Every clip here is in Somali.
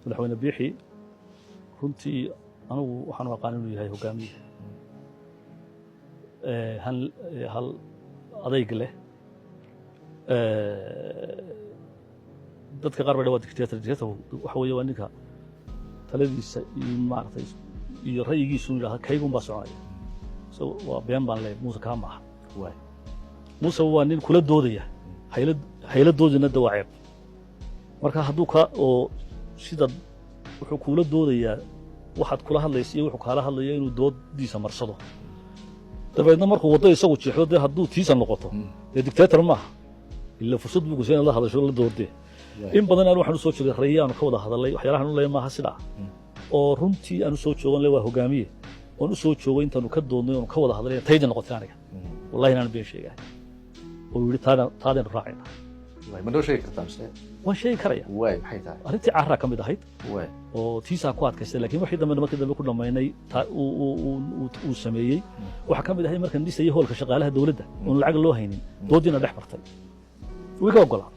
Madaxweyne Biixi runtii anigu waxaan u aqaan inuu yahay hogaamiye hal adayg leh. Dadka qaar baa waa dictator. Dictator waxa weeye waa ninka taladiisa iyo maaragtay iyo ra'yigiisu yidhahda kaygun baa soconaya. So waa been baan leeyahay, Muuse kaa maaha. Muuse waa nin kula doodaya, hayla hayla doodina de waa ceeb. Marka hadduu ka oo sida wuxuu kuula doodayaa waxaad kula hadlaysa iyo wuxuu kaala hadlaya inuu doodiisa marsado, dabeedna markuu waddo isagu jeexdo, dee hadduu tiisa noqoto, dee dictator maaha, ila fursad buu kusiin la hadasho, la doodee. In badan aan waxaan usoo joogay rayi aanu ka wada hadalay, waxyaalahan u leeyahay maaha sidaa oo runtii aan usoo joogan le waa hogaamiye oon usoo joogay intaanu ka doodnay oonu ka wada hadlay, tayda noqotay aniga, wallahi inaan been sheegahay, oo yidhi taadaynu raacayna. Ma noo sheegi kartaa mise? Waan sheegi karaya. Waay, maxay tahay? Arrintii Carraa ka mid ahayd oo tiisaa ku adkaystay, laakiin wixii dambe markii dambe ku dhammaynay uu sameeyey. Waxaa ka mid ahayd markaan dhisayay hoolka shaqaalaha dowladda oon lacag loo haynin, doodiina dhex martay, way ka ogolaa.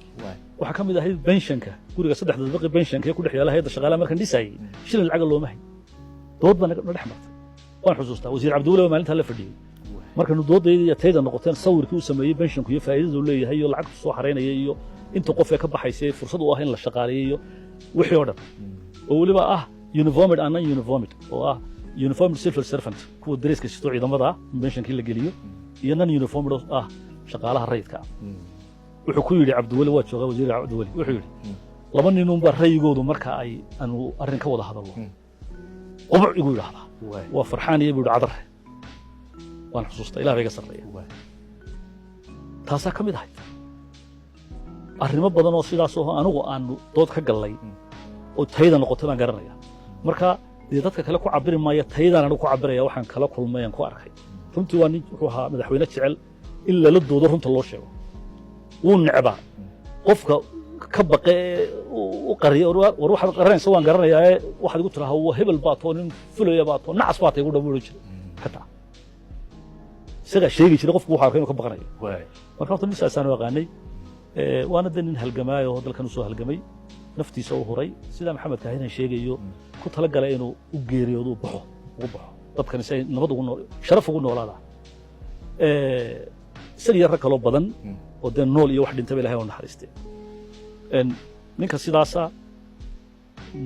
Waxaa ka mid ahayd pensionka, guriga saddexda dabaqi pensionka ee ku dhex yaala hay'adda shaqaalaha markaan dhisayay, shilin lacaga looma hayn, dood baa na dhex martay. Waan xusuustaa wasiir Cabdiweli baa maalintaa la fadhiyey. Markanu doodayda iyo tayda noqoteen, sawirkii uu sameeyey pensionku iyo faa'iidadu leeyahay iyo lacagtu soo xaraynaya iyo inta qof ee ka baxaysa ee fursad u ah in la shaqaaleeyo iyo wixii oo dhan, oo weliba ah uniformed and non uniformed, oo ah uniformed civil servant, kuwa dareeska sito ciidamada ah in pensionkii la geliyo, iyo non uniformed oo ah shaqaalaha rayidka ah. Wuxuu ku yidhi Cabdiweli, waa joogaa wasiir Cabdiweli, wuxuu yidhi laba ninunbaa ra'yigoodu marka ay aanu arrin ka wada hadalno qubuc igu yidhaahdaa, waa Farxaan iyo buu yidhi Cadare. Waan xusuustaa, Ilah ba iga sarreeya. Taasaa ka mid ahayd arrimo badan oo sidaas oo anigu aanu dood ka gallay oo tayda noqotay baan garanaya. Marka dee dadka kale ku cabiri maayo, taydaan anigu ku cabiraya, waxaan kala kulmay aan ku arkay. Runtii waa nin, wuxuu ahaa madaxweyne jecel in lala doodo, runta loo sheego. Wuu necbaa qofka ka baqe ee u qariya. War waxaad qaranaysa waan garanayaa ee waxaad igu tirahaa waa hebel baa too, nin fulaya baa too, nacas baa tay igu dhaw jiray. Xitaa isagaa sheegi jiray qofku wuxuu arkay inuu ka baqanayo. Marka horta nin saasaan u aqaanay. Waana de nin halgamaayo oo dalkan usoo halgamay, naftiisa u huray, sida Maxamed Kaahinan sheegayo, ku talagalay inuu u geeriyoodo, u baxo, ugu baxo dadkani si ay nabad ugu nool, sharaf ugu noolaadaan. Isaga iyo rag kaloo badan oo dee nool iyo wax dhintaba Ilahay u naxariistee. Ninka sidaasa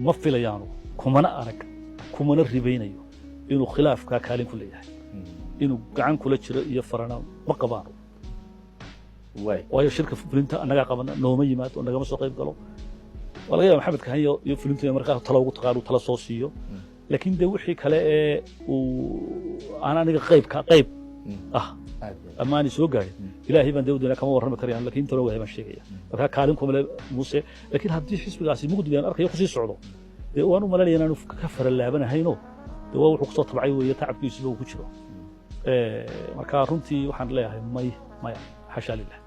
ma filayaanu, kumana arag, kumana ribaynayo inuu khilaafkaa kaalin ku leeyahay, inuu gacan kula jiro iyo farana ma qabaano. Waayo shirka fulinta annagaa qabana, nooma yimaado, nagama soo qayb galo. Waa laga yaaba Maxamed Kahan iyo fulintu inay markaa talo ugu taqaan, uu talo soo siiyo, laakiin dee wixii kale ee uu aan aniga qaybka qayb ah ama aanay soo gaarin, Ilaahay baan dee u doonaa, kama warrami karayaan, laakiin intan ogahay baan sheegaya. Marka kaalin kuma le Muuse, laakiin haddii xisbigaasi mugdigaan arkayo kusii socdo, dee waan u malaynaya inaanu ka faralaabanahayno. Dee waa wuxuu kusoo tabcay weeye, tacabkiisuba uu ku jiro. Marka runtii waxaan leeyahay may, maya, xashaa lilah.